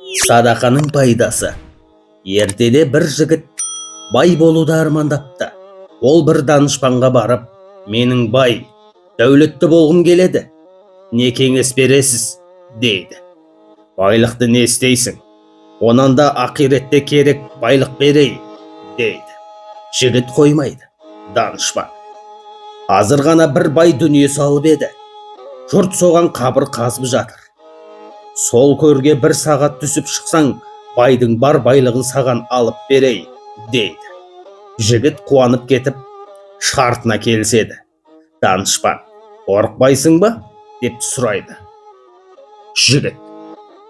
Садақаның пайдасы. Ертеде бір жігіт бай болуды армандапты. Ол бір данышпанға барып, менің бай, дәулетті болғым келеді. Не кеңес бересіз? Дейді. Байлықты не істейсің? Онан да ақиретте керек байлық берейін, дейді. Жігіт қоймайды. Данышпан. Азыр ғана бір бай дүние салып еді. Жұрт соған қабір қазып жатыр. Сол көрге бір сағат түсіп шықсаң, байдың бар байлығын саған алып берейін, дейді. Жігіт қуанып кетіп, шартына келіседі. Данышпан, қорықпайсың ба? Деп сұрайды. Жігіт,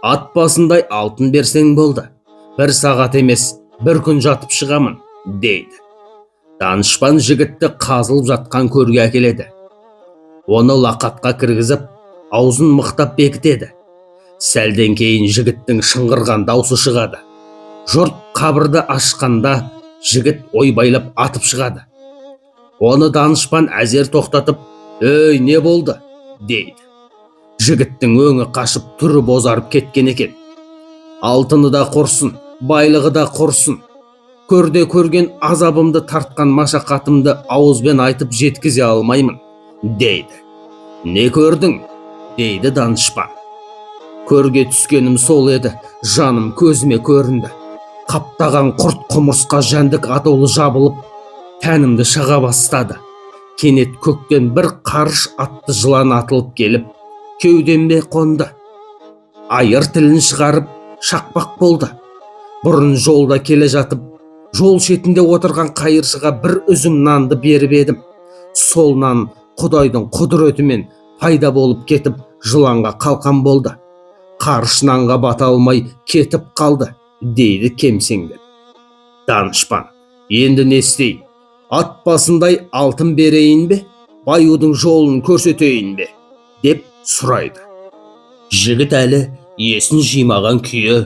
ат басындай алтын берсең болды. Бір сағат емес, бір күн жатып шығамын, дейді. Данышпан жігітті қазылып жатқан көрге әкеледі. Оны лақатқа кіргізіп, аузын мықтап бекітеді. Сәлден кейін жігіттің шыңғырған даусы шығады. Жұрт қабірді ашқанда жігіт ойбайлап атып шығады. Оны данышпан әзер тоқтатып, «Өй, не болды?» дейді. Жігіттің өңі қашып, түрі бозарып кеткен екен. Алтыны да құрсын, байлығы да құрсын. Көрде көрген азабымды, тартқан машақатымды ауызбен айтып жеткізе алмаймын, дейді. Не көрдің? Дейді данышпан. Көрге түскенім сол еді, жаным көзіме көрінді. Қаптаған құрт, құмырсқа, жәндік атаулы жабылып, тәнімді шаға бастады. Кенет көктен бір қарыш атты жылан атылып келіп, кеудеме қонды. Айыр тілін шығарып, шақпақ болды. Бұрын жолда келе жатып, жол шетінде отырған қайыршыға бір үзім нанды беріп едім. Сол нан Құдайдың құдіретімен пайда болып кетіп, жыланға қалқан болды. Қарыш нанға бата алмай кетіп қалды, дейді кемсеңдеп. Данышпан, енді не істейін? Ат басындай алтын берейін бе, баюдың жолын көрсетейін бе? Деп сұрайды. Жігіт әлі есін жимаған күйі,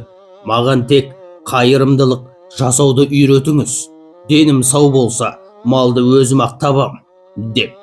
маған тек қайырымдылық жасауды үйретіңіз. Денім сау болса, малды өзім ақ табам, деп.